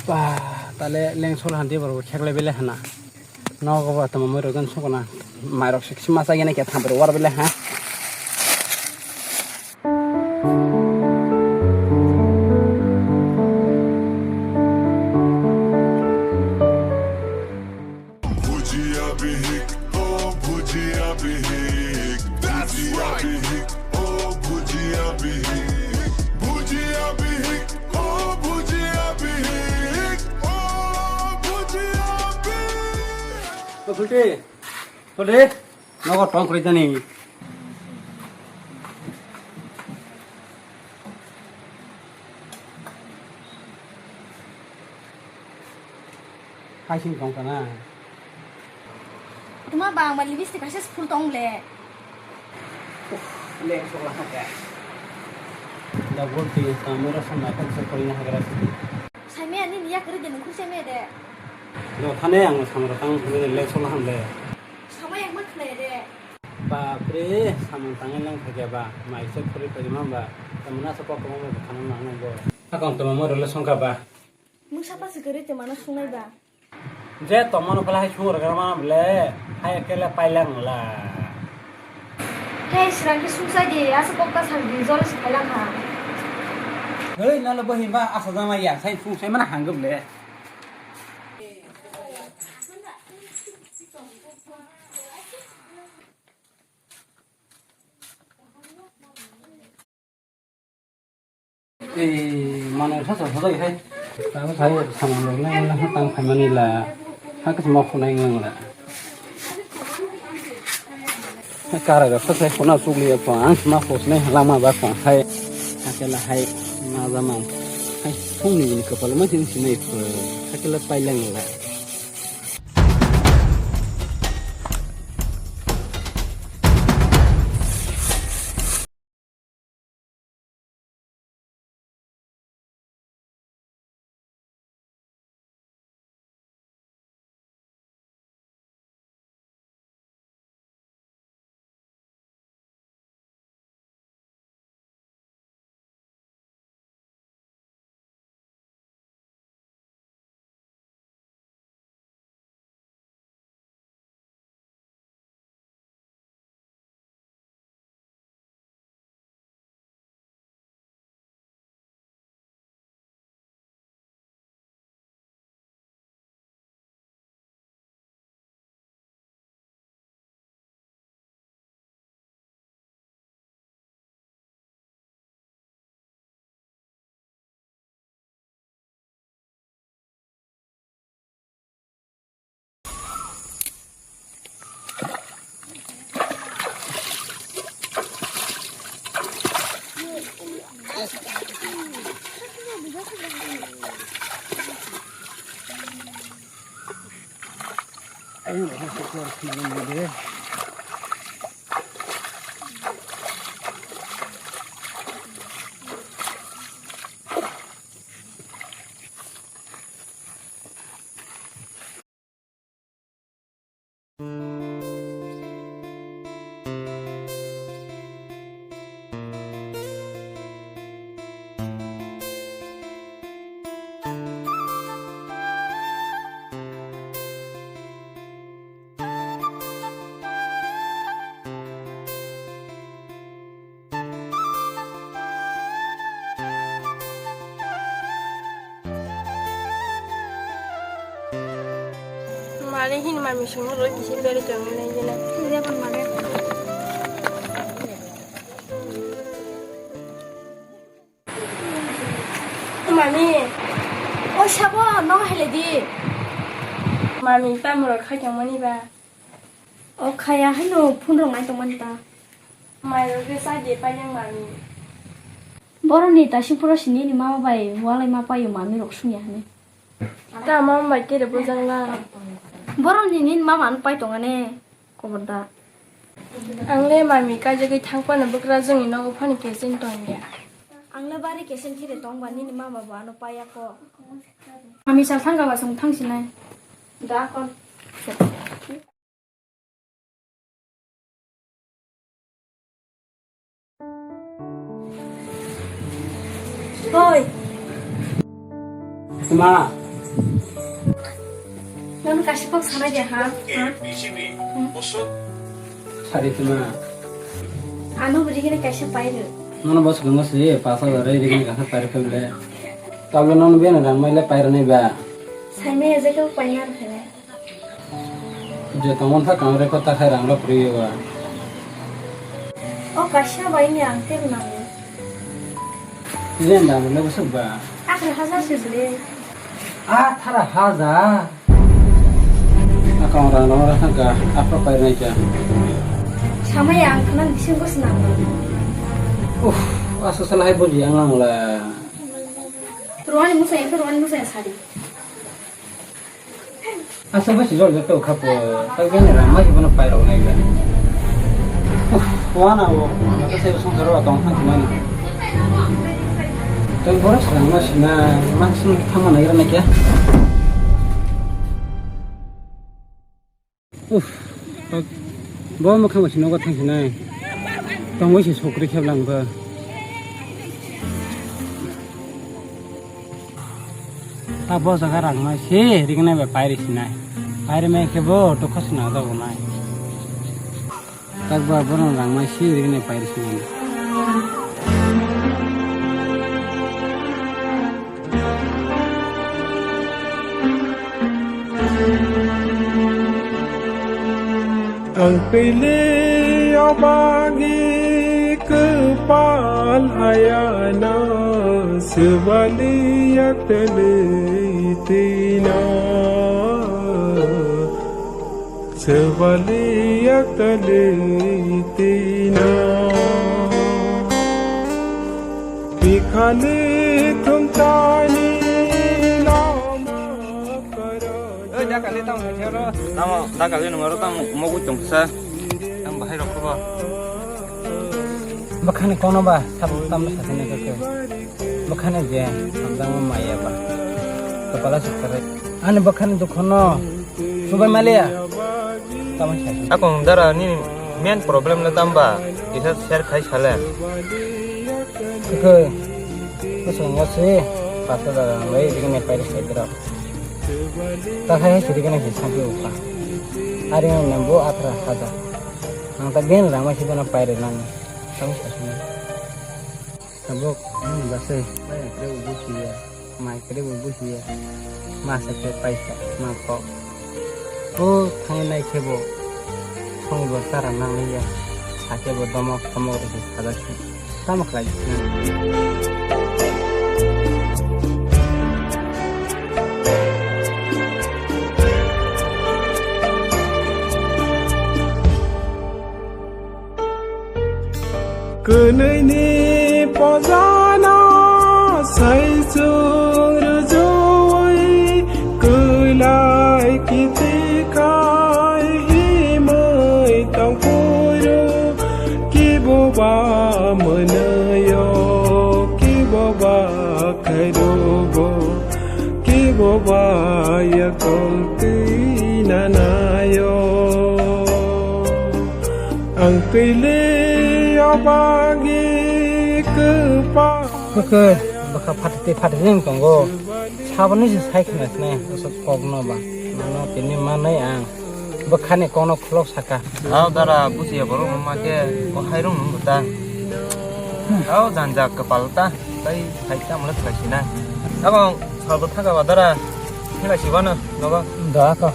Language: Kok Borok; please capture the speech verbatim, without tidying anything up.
Ba, tale leng sol handi borok kheklai bele hana. Nogo ba tamo moi rogan sokona. Mairok sik sima sa gene ke thambre war bele ha. Bhujia bhi hik, oh bhujia bhi hik, bhujia bhi hik, oh bhujia bhi hik, bhujia bhi hik, oh bhujia bhi hik, oh bhujia bhi hik. O Khulti, tode, nogo tong kori jani. Hai sing tong kana. Tuma bang ba lipstick kaisa full tong le. Uff, le sok la kha. Da gol ti kamera sa mai kan sa kori na hagra. Sai me ani niya kari de nungkhu sai me de. Do thane ang samra tang le sok la ham le. Samai ang ma khnai de. Bapre, samung tangwi lang thakya ba, mai se khuri phai ma ba, tamna sa kok ma ba khana ma nang bo. Akong tama mo role songka ba. Mung sapa se kare te mana sungai ba. Je tongmano phala hai sung rwgwrma bwle, hai kele pailangla. Hei, srang khe sungsai di, asa kok ta sak di, jol se phailangkha. Hei, nalo bo himba asa jama ya, sai sungsai mana hanggo bwle. Ei, mano sa sa sa hai. Tamo sai samang rok nang nang tang phaimani la. Ha kis mo khunai ngang la. Ha kara ga sa sai khuna sugli ya pho ang ma khos nai lama ba khon hai. Ha kela hai ma zaman. Hai phung ni ni kapal ma tin sinai pho. Ha kela pailang la. Mare hin mami songno roi kisi beri tong nai jena. Iya, bang mare. Mami, o sabo, no hele di. Mami, tamurok khai tongmani ba? O khaya haino phone rok nai tongmani ta. Mai rok khe chai de paiyang mami. Boroni ta sing pura sini ni mama bai walai ma paio mami rok sungya hani. Ta mama bai tere bujang la. Boroni ni mama no pai tongane. Koborda. Ang le mami kaijagwi thang phano bwkrajwngni nogo phano kesen tongya. Ang le bari kesen khire tongba nini mama bo ano paya kho. Mami sal thangka ba chwng thang sinai. Da kon. Oi. Ma, Nono kaisa kok sana de ha? Ha? Sari tuma. Ano beri kene kaisa pai re. Nono bos gungo si pas hajar re, rikini kaisa pai re pemle. Tablo nono bena rang mai le pai re nai ba. Sai me je ko pai na re. Je tongmon kha kang re ko ta khai rang ro pri yo ba. O kaisa bai ni ang tel na. Len da le bosok ba. Akhir hajar se bele. Athara hajar. Akang rang rang rang ka apa pai nai ka. Sama ya ang kena bising bos na. Uff, asa salah hai bol yang lang la. Ruani musa yang ruani musa yang sari. Asa basi jol jol tau khapo, tak bini rang mai bono pai rok nai ga. Uff, wana o, mata sai song jaro tong thang thang na. Tei boras rang ma sina, ma sina thang ma nai rana kya. Uff, bo ma khang sina ko thang sinai. Tong wai se sokri khep lang ba. Ta bo jaga rang nai se, riknai bai pairi sinai. Pairi mai khe bo, to khosna jago nai. Tak ba bono rang mai se, riknai pairi sinai. Ang pili abagi kepal hayana sebali yak tele tina. Sebali yak tele tina. Bikhali thumtani lama kara. Oi, dakali tamo thero. Tamo, dakali nungaro tamo mogu tongsa. Tamo bahai rokho ba. Bakhani kono ba, sab tam sa sene kake. Bakhani je, samjang maya ba. Kepala sukare. Ani bakhani dukhono. Subai maliya. Tamo sa. Akong dara ni main problem le tamba. Isa share khai sale. Khe. Kosong wasi. Pasta dara lai dikne pairi sai dara. Ta khai siri kana sih sampai upa. Ari yang nembo atra hajar. Ang ta gen rama sih bana pairi nang. Tamo sa. Tabuk, hmm, basai, bai kre bo busi ya, mai kre bo busi ya, ma sa khe paisa, ma kok. O thang nai khe bo, song bo chara nang ya, sa khe bo domok tomok rw khe sa da khe, tamo khlai. Kwnwini pojana saichung rwjui kwlai kiti khai himwi tongphuru kibo ba mwnwio kibo ba khairugo. Kibo ba yakol twi nanayo. Ang twi le obagi kwpa. Kwkwi, bwkha phatwi twi phatwi wng tongo. Saboni se sai khna sinai, aswk kokno ba. Mano tini manai ang. Bwkhani kokno khulok saka. Hao dara, bujiya borok no ma khe, o hai rung nung ta. Hao janja kwpal ta, tai hai ta mole khlai sinai. Abo salbo thaka ba dara, khlai si bano, nogo. Da ko.